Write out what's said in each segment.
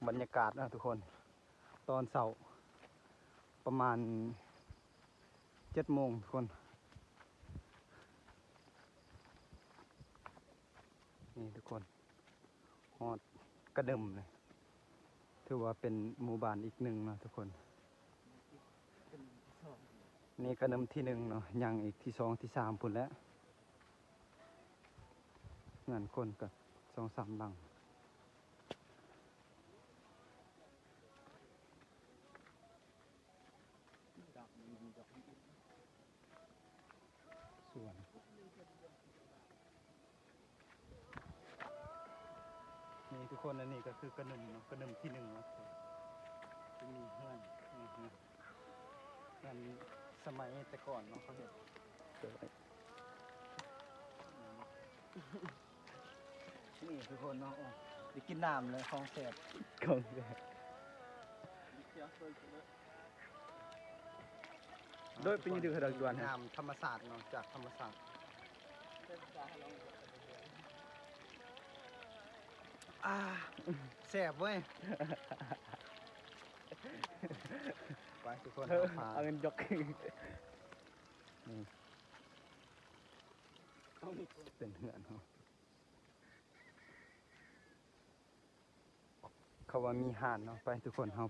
ບັນຍາກາດເນາະທຸກຄົນ ຕອນເຊົ້າປະມານເຈັດໂມງທຸກຄົນ. ນີ້ທຸກຄົນ ຮອດກະດຶມເລີຍ ຖືວ່າເປັນໝູ່ບ້ານອີກໜຶ່ງເນາະທຸກຄົນ. ນີ້ກະດຶມທີໜຶ່ງເນາະ ຍັງອີກທີສອງທີສາມພຸ້ນແຫຼະ. ເຮືອນຄົນກະສອງສາມຫຼັງ. ສວນ ນີ້ທຸກຄົນ ອັນນີ້ກະຄືກະດຶມເນາະ ກະດຶມທີໜຶ່ງເນາະ. ຈະມີເຮືອນ ນີ້ເຮືອນ ເຮືອນສະໄໝແຕ່ກ່ອນເນາະ ເຂົາເຮັດ. ໂດຍ ນີ້ທຸກຄົນເນາະ ໂອ້ ໄດ້ກິນນ້ຳແລ້ວ ຂອງແຊບ ຂອງແຊບ. ໂດຍ ເປັນຢູ່ເດີກະດອກດວນ ນ້ຳທຳມະຊາດເນາະ ຈາກທຳມະຊາດ. ອາ ແຊບເວີຍ. ໄປທຸກຄົນ ເອົາເງິນຢອກ ນີ້ ເປັນເຮືອນເຮົາ. ເຂົາວ່າມີຮ້ານເນາະ ໄປທຸກຄົນ ເຮົາ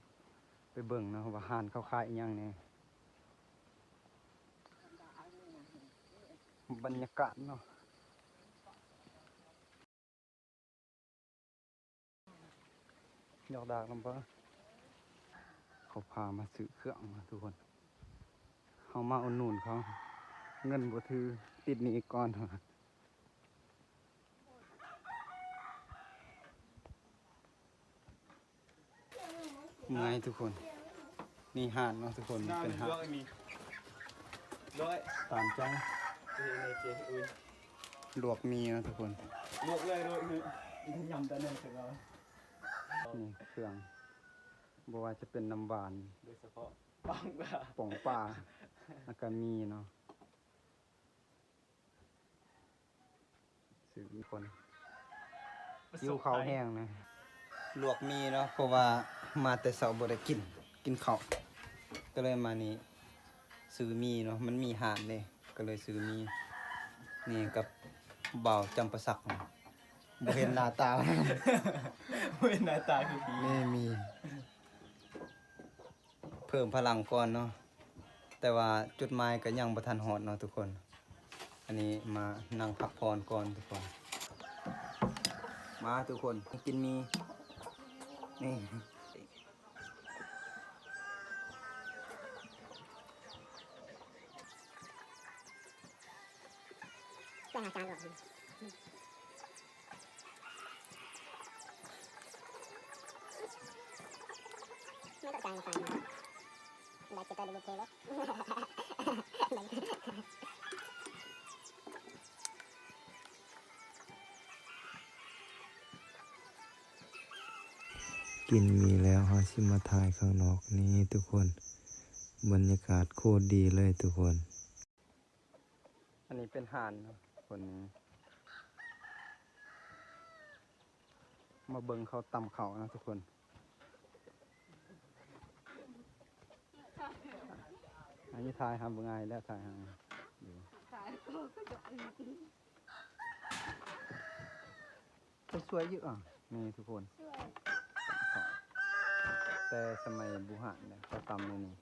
ໄປເບິ່ງເນາະວ່າຮ້ານເຂົາຂາຍອີ່ຫຍັງແດ່. ບັນຍາກາດເນາະ ຍອກດາກນຳບໍ່ ເຂົາພາມາຊື້ເຄື່ອງເນາະທຸກຄົນ. ເຮົາມາອຸດໜູນເຂົາ ເງິນບໍ່ຖື ຕິດໜີ້ກ່ອນ. ເມື່ອຍທຸກຄົນ ນີ້ຮ້ານເນາະທຸກຄົນ ເປັນຮ້ານ ຕາມໃຈ ລວກໝີ່ເນາະທຸກຄົນ ລວກເລີຍ ລວກນີ້ ຍຳຕາໜຶ່ງເສຍແລ້ວ. ນີ້ເຄື່ອງ ບໍ່ວ່າຈະເປັນນ້ຳຫວານ ໂດຍສະເພາະ ປອງປາ ປອງປາ ແລ້ວກະໝີ່ເນາະ. ຊື້ມີຄົນ ຫິວເຂົ້າແຮງນະ ລວກໝີ່ເນາະ ເພາະວ່າມາແຕ່ເຊົ້າບໍ່ໄດ້ກິນ ກິນເຂົ້າ ກະເລີຍມານີ້ ຊື້ໝີ່ເນາະ ມັນມີຮ້ານເດ້ ກະເລີຍຊື້ໝີ່. ນີ້ກັບບ່າວຈຳປາສັກ ບໍ່ເຫັນໜ້າຕາ ບໍ່ເຫັນໜ້າຕາຄືຜີ ນີ້ມີ ເພີ່ມພະລັງກ່ອນເນາະ ແຕ່ວ່າຈຸດໝາຍກະຍັງບໍ່ທັນຮອດເນາະທຸກຄົນ. ອັນນີ້ມານັ່ງພັກຜ່ອນກ່ອນທຸກຄົນ ມາທຸກຄົນ ກິນໝີ່ ນີ້ ໄປຫາຈານກ່ອນ. ກິນໝີ່ແລ້ວ ເຮົາຊິມາຖ່າຍຂ້າງນອກນີ້ທຸກຄົນ ບັນຍາກາດໂຄດດີເລີຍທຸກຄົນ. ອັນນີ້ເປັນຮ້ານເນາະ ຄົນມາເບິ່ງເຂົາຕຳເຂົ້າເນາະທຸກຄົນ. ອັນນີ້ຖ່າຍຫາເບິ່ງອ້າຍແລ້ວ ຖ່າຍຫາຢູ່ ສວຍຢູ່ ອະ ນີ້ທຸກຄົນ ແຕ່ສະໄໝບູຮານເດ້ ເຂົາຕຳແນວນີ້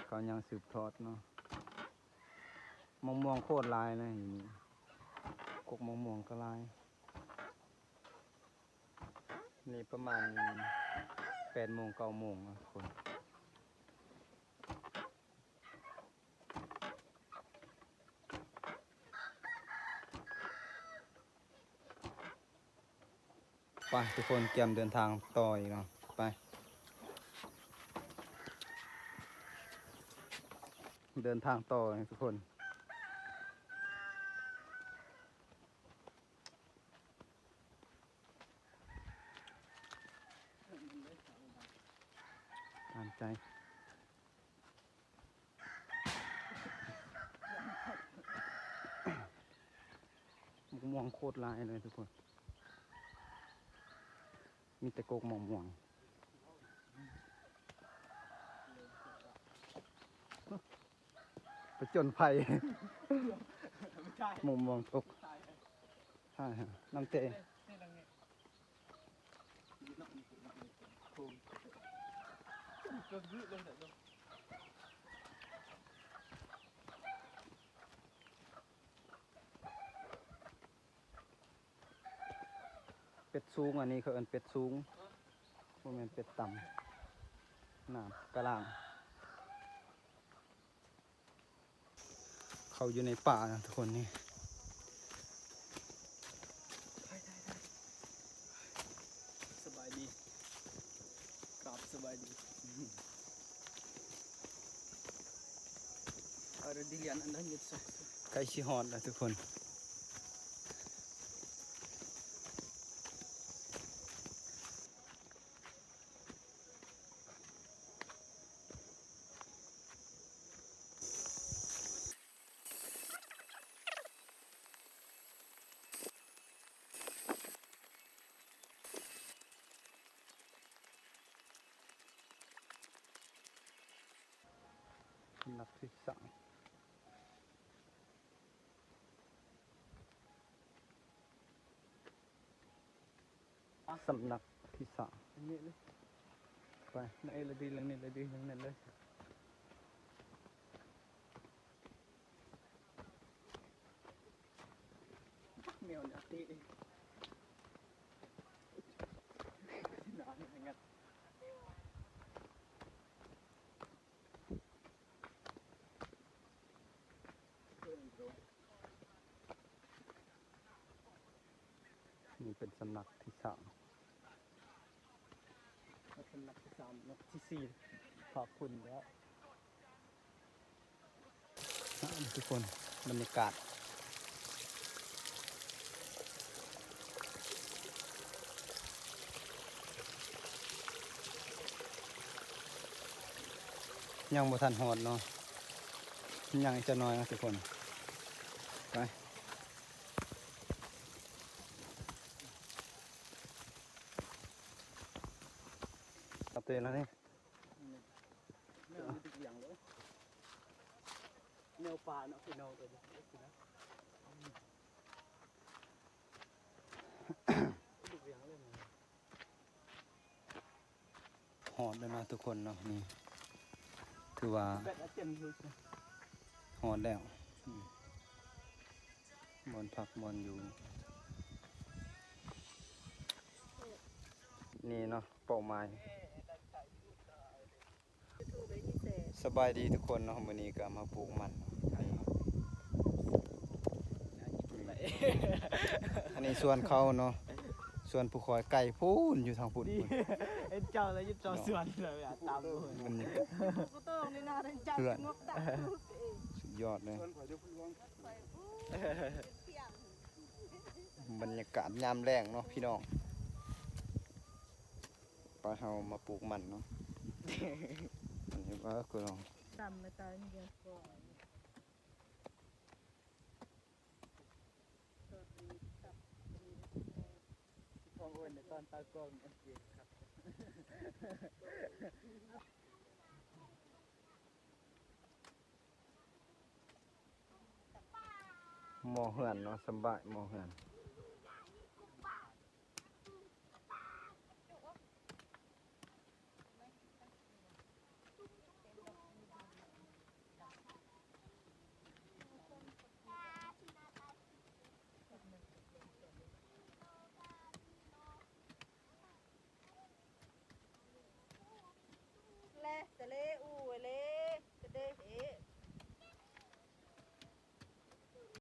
ເຂົາຍັງສືບທອດເນາະ. ມະມ່ວງໂຄດຫຼາຍເລີຍຢູ່ນີ້ ກົກມະມ່ວງກະຫຼາຍ. ນີ້ປະມານແປດໂມງ ເກົ້າໂມງເນາະທຸກຄົນ. ໄປທຸກຄົນ ກຽມເດີນທາງຕໍ່ອີກເນາະ ໄປ ເດີນທາງຕໍ່ທຸກຄົນ. ຕາມໃຈ ໝາກມ່ວງໂຄດຫຼາຍເລີຍທຸກຄົນ. ມີແຕ່ກົກໝາກມ່ວງ ຜະຈົນໄພ ໝາກມ່ວງຕົກ ໃຊ່ ນ້ຳເຕ. ເປັດສູງ ອັນນີ້ເຂົາເອີ້ນເປັດສູງ ບໍ່ແມ່ນເປັດຕ່ຳ ນ້ຳກະລ່າງ. ເຂົາຢູ່ໃນປ່ານະທຸກຄົນນີ້. ສະບາຍດີ ກາບສະບາຍດີ ເອົາເດີ ດິລຽນອັນນັ້ນຢູ່ໃສ ໃກ້ຊິຮອດແລ້ວທຸກຄົນ. ນັກທີ່ສາມ ສຳນັກທີ່ສາມ ໄປ ເອີ ລະດີ ເລື່ອງນີ້ ລະດີ ເລື່ອງນັ້ນເລີຍ. ແມວໜ້າເຕະ ໜ້າເໜືອຍງັດ. ນີ້ເປັນສຳນັກທີສາມ ສຳນັກທີສາມເນາະ ທີສີ່ ຂອບຄຸນແລ້ວ. ອ່າ ທຸກຄົນ ບັນຍາກາດ ຍັງບໍ່ທັນຮອດເນາະ ຍັງອີກຈັກໜ້ອຍເນາະທຸກຄົນ ໄປ ອັບເດດແລ້ວນີ້. ແນວນີ້ທຸກຢ່າງເລີຍ ແນວປ່າເນາະ ພີ່ນ້ອງເອີຍ ທຸກຢ່າງເລີຍ. ຮອດແລ້ວເນາະທຸກຄົນເນາະ ນີ້ຖືວ່າ ແບດເຕັມຢູ່ ຮອດແລ້ວ ອືມ ບ່ອນພັກບ່ອນຢູ່ ນີ້ເນາະ ເປົ້າໝາຍ. ສະບາຍດີທຸກຄົນເນາະ ມື້ນີ້ກໍມາປູກມັນ ອັນນີ້ສວນເຂົາເນາະ ສວນຜູ້ຂ້ອຍໄກພຸ້ນ ຢູ່ທາງພຸ້ນ ເຫັນເຈົ້າແລ້ວ ຢູ່ເຈົ້າສວນແລ້ວ ຕາມ ມັນ ເພື່ອນ ສຸດຍອດເລີຍ ບັນຍາກາດຍາມແລງເນາະພີ່ນ້ອງ. ໄປ ເຮົາມາປູກມັນເນາະ ອັນນີ້ວ່າ ຄືລອງ ຕຳມາຕາຍ ມີແຕ່ ຂອງເພິ່ນໃນຕອນຕາກ້ອງ ໂອເຄຄັບ. ໝໍ້ເຮືອນເນາະ ສຳບາຍໝໍ້ເຮືອນ. ແລ ຕະເລ ອູເລ ຕະເດ ເອ